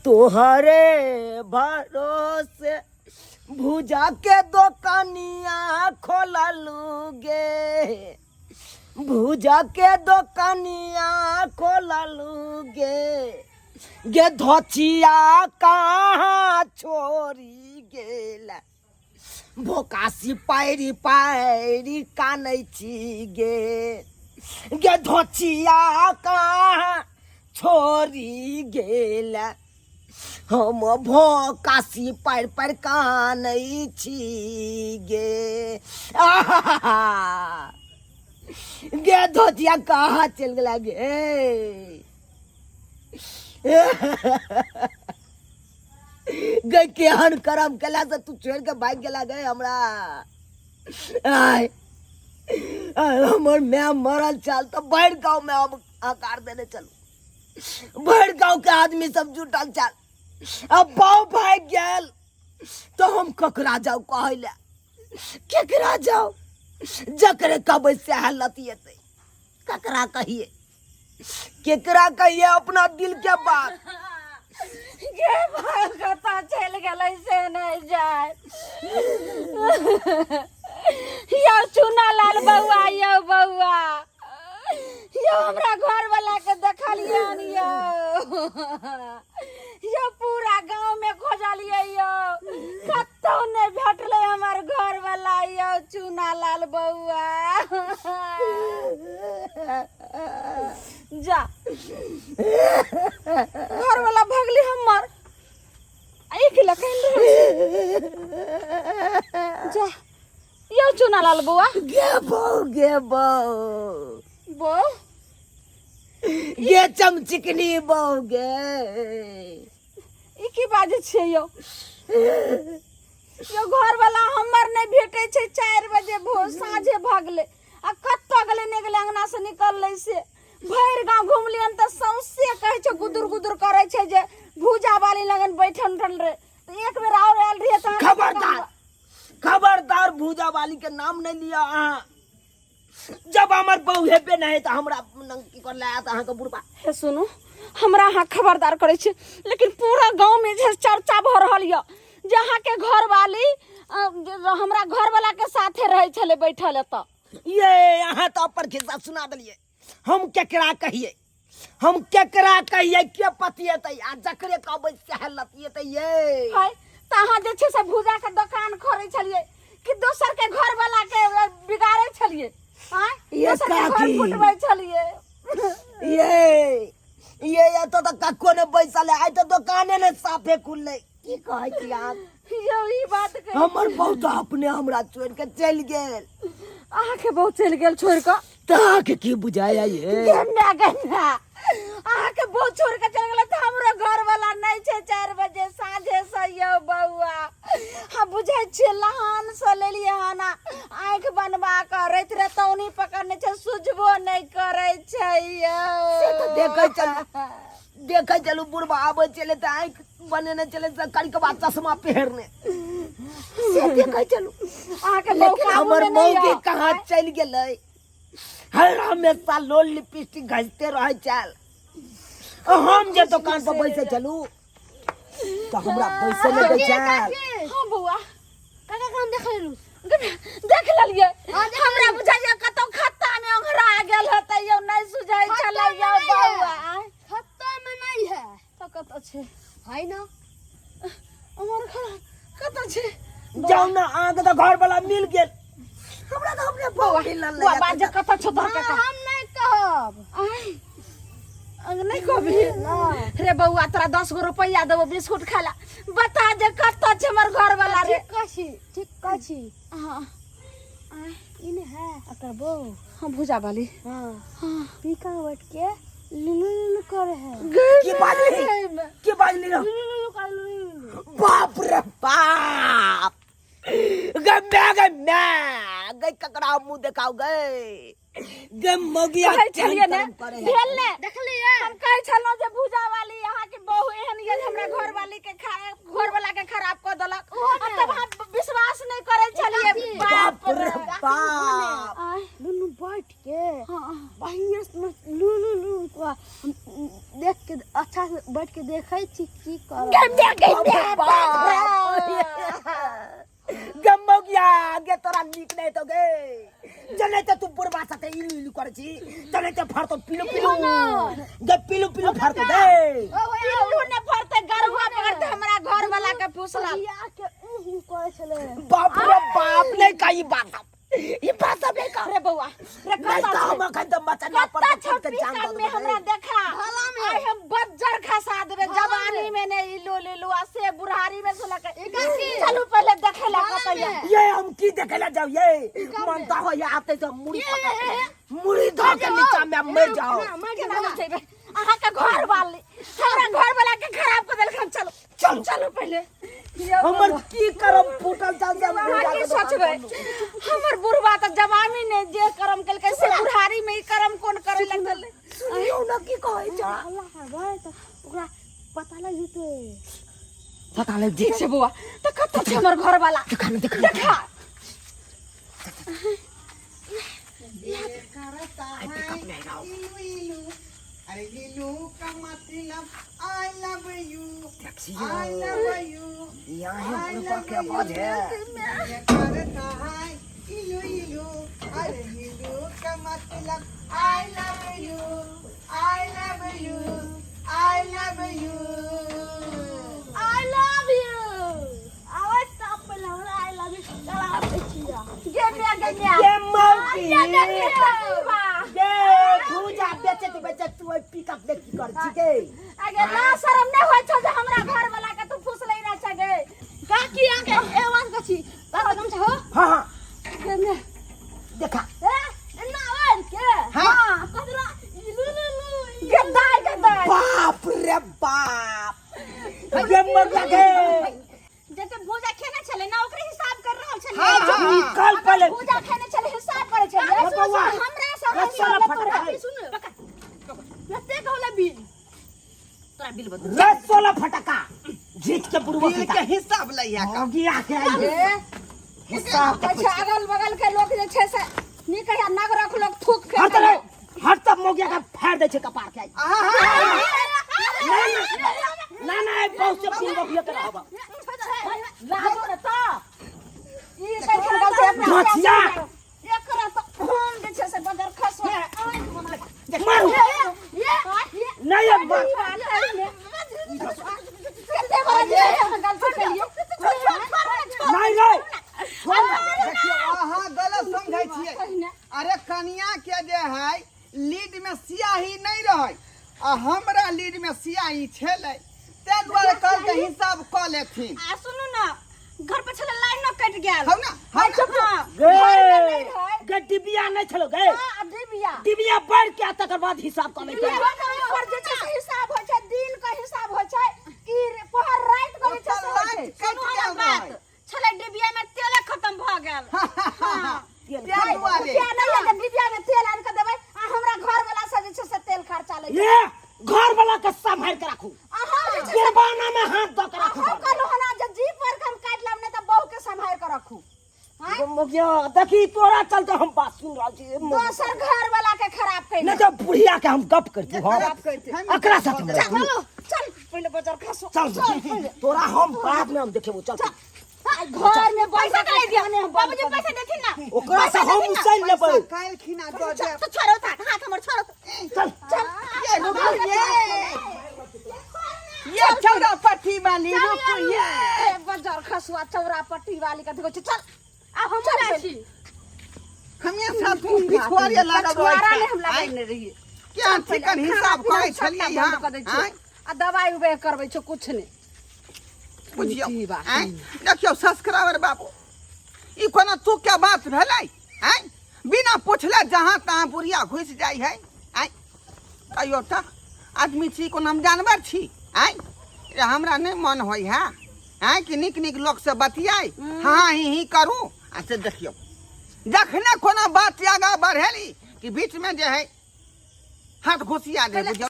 तोहरे भरोसे भुजा के दोकनिया खोललू गे, भुजा के दोकनिया खोललू गे, गे धोचिया कहाँ छोड़ी गेल, भोकासी पायरी पायरी कानै छी गे, गे धोचिया कहाँ छोड़ी गेल, हम भोकासी पारि पारि कानै छी गे। आहा गे धोतिया कहाँ चलि गेला गे? गे केहन करम केला से तू छोड़ के भागि गेला गे हमरा। आय आय, हमर my मरल छल तऽ भरि गाँव में हम आकार देने चलू, भरि गाँव के आदमी सब जुटल छल, अब बाऊ भागि गेल तऽ हम ककरा जाउ कहै लए, केकरा जाउ? जकरे कहबै सएह लतिएतै, ककरा कहिए, केकरा कहिए अपना दिल के बात? गे भाई कतऽ चलि गेलै से नहि जाय। यौ चूना लाल बौआ, यौ बौआ, यौ हमरा घर वाला के देखलियन यौ, यौ पूरा गांव में खोजलियै यौ, कतौ नहि भेटलै हमर घर वाला यौ चूना लाल बौआ। जा घर वाला भगली हमर एक लखन जा यौ चूना लाल बौआ। गे बौ, गे बौ, बौ गे चमचिकनी बौ गे, ई की बाजै छियै यौ? यौ घर वाला हमर नहि भेटै छै, 4 बजे भोर साँझे भगलै आ कतऽ गेलै नहि गेलै, अंगना से निकललै से भरि गाँव घुमलियन तऽ सौंसे कहै छै गुदुर गुदुर करै छै जे भूजा वाली लगन बैठल उठल रहे। तऽ एक बेर आओर आयल रहियै तऽ खबरदार खबरदार, भूजा वाली के नाम नहीं लिया अहाँ। जब हमर बहू हेबे नहीं तऽ हमरा की करले आयत अहाँके बुढ़बा। हे सुनू, हमरा अहाँ खबरदार करै छी, लेकिन पूरा गाँव में जे चर्चा भऽ रहल यऽ जे अहाँके घरवाली हमरा घरवाला के साथे रहै छलै बैठल एतऽ। ये अहाँ तऽ अपन खिस्सा सुना देलियै, हम केकरा कहियै, हम केकरा कहियै, के पतिएतै आ जकरे कहबै सएह लतिएतै ये। हाय, तऽ अहाँ जे छै से भूजा के दोकान खोलै छलियै कि दोसर के घर वाला के बिगाड़ै छलियै? आँय, ये दोसर के घर काकी। फुटबै छलियै? ये ये एतऽ तऽ कक्को ने बैसल है, आइ तऽ दोकाने ने साफे खुललै, की कहै छी अहाँ? यौ ई बात कहै हमर बहू तऽ अपने हमरा छोड़ि के चलि गेल। अहाँके बहू चलि गेल छोड़ि कऽ? तऽ अहाँके की बुझाया ये? गन्ना गन्ना, अहाँके बहू छोड़ि कऽ चलि गेलै तऽ हमरो घर वाला नहि छै 4 बजे साँझे से यौ बौआ। हम बुझै छियै लहान से लेलियै हन आ आँखि बनबा कऽ राति रतौनी पकड़ने छै, सुझबो नहि करै छै यौ। से तऽ देखै चलू, देखै चलू बुढ़बा आबै छलै तऽ आँखि बनेने छलै तऽ करिकबा चश्मा पहिरने, से देखै चलू। अहाँके बहू लेकिन काबू हमर मे नहि मौगी यऽ। कहाँ चलि गेलै? हर हमेशा लोल लिपस्टिक घसते रहै छल। हम जे दोकान पर बैसै छलू तऽ हमरा बैसै नहि दै छल। हाँ बौआ। काका के हम देख लेलहुँ। देख लेलियै? हमरा बुझाइया कतौ खत्ता में ओंघरा गेल हेतै यौ, नहि सुझै छलै यौ बौआ। खत्ता में नहीं है। तऽ कतऽ छै? है ना हमर घर कतऽ छै? जाउ ने, अहाँके तऽ घर वाला मिल गेल, हमरा तऽ अपने बौआ मिलल बौआ नहि। बाज कतऽ छौ तोहर काका? हम नहीं कहब। आँय, नहीं कहबी रे बौआ? तोरा 10 गो रुपैआ देबो बिस्कुट खाय ला, बता जे कतऽ छै हमर घर वाला रे। ठीक कहै छी, ठीक कहै छी। हाँ। आँय, ई ने है ओकर बहू। हाँ, भूजा वाली। हाँ। हाँ। पीका बैठ के लुलु लुलु करे है। की बाजली, की बाजली रे? लुलु लुलु करे, लुलु लुलु। बाप रे बाप, गे मैं, गे मैं गे ककरा मुंह देखाउ गे? गे मौगिया कहै छलियै ने केहन कर्म करे है। भेल ने? देखलियै? हम कहै छलहुँ जे भूजा वाली अहाँके बहू एहन ये जे हमरा घर वाली के घर वाला के खराब कऽ देलक, आ तब हम विश्वास नहि करै छलियै। बाप रे बाप। आँय, दुनू बैठ के हाँ। बढ़िया से लुलु लुलु को हम देख के अच्छा से बैठ के देखै छी की कर गंदा गंदा बाप गमगिया गे तोरा नीक नहीं तो गे जने ते तू बुढ़वा साथे इलू इलू करे छी तने ते फाड़तो पिलू पिलू गे पिलू पिलू फाड़तो दे इल्लू ने फरते गरुआ पकड़ते हमरा घर वाला के पूछला बिया के ऊ करे छले बाप रे बाप नहीं का ई बात ई बात सब नहीं का रे बउआ रे नहीं कत्ता तो हम अखन तो मचना पर कत्ता छौ पिकअप में हमरा देखा आइ हम बज्जर खसा देबे जवानी में ने इलू लीलू आ से बुढ़ारी में सुलक चलू पहले देखे ला कतैया ये हम की देखे ला जाओ ये मन तो हो ये आते तो मुड़ी पकड़ मुड़ी धो के नीचा में मर जाओ केना हम जेबै अहाँ के घर वाली हमरा घर वाला के खराब कर देलखन चलो चलो। चलो पहले हमर की करम फूटल चल से अहाँ की सोचबै हमर बुढ़वा तऽ जवानी ने जे करम केलकै से बुढ़ारी में ई करम कोन करे लगल सुनियो ना की कहै छ हल्ला करबै तऽ ओकरा पता लग जेतै पता लग ठीक छै बौआ तऽ कतऽ छै हमर घर वाला देखा ना देखा देखा आई पिकअप नहीं रहा इलू इलू अरे इलू का मतलब I love you taxi I love you यहाँ है बुढ़वा के आवाज है ये करता है इलू इलू अरे इलू का मतलब I love you I love you I love you I love you आवे तब पहले हमरा I love you चला छिया गे म्या गे म्या ये मौकी ये ये भूजा बेचत बेचत तू ओइ पिकअप में की कर छी गे अगे ना शरम नहीं होय छौ जे हमरा घर वाला के तू फुस लई ना छगे काकी आके ए आवाज कछि बाबा गमछा हो हां हां गे म्या देखा ए एना आवाज के हां कतरा इलू लू गद्दार गद्दार बाप रे बाप ये मर लगे जते भूजा खेने छले ना ओकरे हिसाब कर रहल छले हाँ, हाँ, हाँ। निकल पहले भूजा खेने छले हिसाब करे छले हाँ, बउआ। हमरा सब रस्सा ला फटका है। सुन कते कहला बिल तोरा बिल बदल रस्सा ला फटका जीत के बुढ़वा बिल के हिसाब लैया का होगी आके आई हिसाब अच्छा अगल बगल के लोग जे छै से नीक है नगरक लोग थूक फेंक हट रे हट तब मोगिया का फाड़ दे छे कपार के ना ना ना बहुत से बिल बबिया के रहबा लाजो ने त ई कैसन गलती अपना गछिया। एकरा त हम जे छै से बदर खसवा मारू नहीं अब मार कते बड़ा जे हम गलती केलिए नहीं नहीं देखियौ अहाँ गलत समझै छियै अरे कनिया के जे है लीड में सियाही नहीं रहै आ हमरा लीड में सियाही छलै ताहि दुआरे कहलकै हिसाब कऽ लेथिन आ सुनू ना घर पर छले लाइन न कटि गेल हौ ना हौ ना हाँ, गे घर में नहीं रहै। गे डिबिया नहीं छलो गे हाँ, आ डिबिया डिबिया बढ़ के आ तकर बाद हिसाब कऽ लेते पर जे छै से हिसाब होइ छै दिन के हिसाब होइ छै कि पहर राति के जे छै से होइ छै ओतऽ लाइट कटि सुनू हमर गेल बात रहै। छलै डिबिया में तेले खत्म भऽ गेल हाँ। ताहि दुआरे रुपया नहीं है तऽ डिबिया में तेल आनि कऽ देबै आ हमरा घर वाला से जे छै से तेल खर्चा लै छै ये घर वाला के संभाल के राखू अहाँ जे छै से गिरबाना में हाथ दऽ के राखू अहाँ कहलहुँ हन जे जीप पर के हम काटि लेब नहि तऽ बहू के सम्हारि कऽ रखू आँय? मोगिया देखी तोरा चलते हम बात सुन रहल छी मोगिया। दोसर घर वाला के खराब कैने नहीं तो बुढ़िया के हम गप करती हम गप करती। अकरा साथ हम चल चल पहिले बाजार खसो चल तोरा हम बाद में हम देखेबो चल घर में पैसा के दिया बाबूजी पैसा देथिन ना ओकरा से हम उसल लेबै काल्हि खिना दऽ देब तो छोड़ो था हाथ हमर छोड़ो चल चल ये रुकू ये ये चौरा पट्टी वाली रुकू ये ए बाजार खसुआ चौरा पट्टी वाली कथी कहै छै चल आब हम चल जाइ छी हमे साथ पिछुआरे लागल रहै पछुआरा छै नहि हम लगेने रहियै क्या चिकन हिसाब करै छलियै बंद यहाँ कऽ दै छियै आँय? आ दवाइ उबाइ करबै छौ कुछ नहि बुझियौ की बात आँय? देखियौ सब्सक्राइबर बाबू ई कोनो तू के बात भेलै आँय बिना पुछले जहाँ तहाँ बुढ़िया घुसि जाइ है आँय कहियो तऽ आदमी छी कोनो हम जानवर छी आँय रे हमरा नहि मन होइ है आँय कि नीक नीक लोकसँ बतियाइ हाँ ही ही करू आ से देखियौ जखने कोनो बात आगाँ बढ़ेली कि बीचमे जे है हाथ घुसिया दे बुझियौ।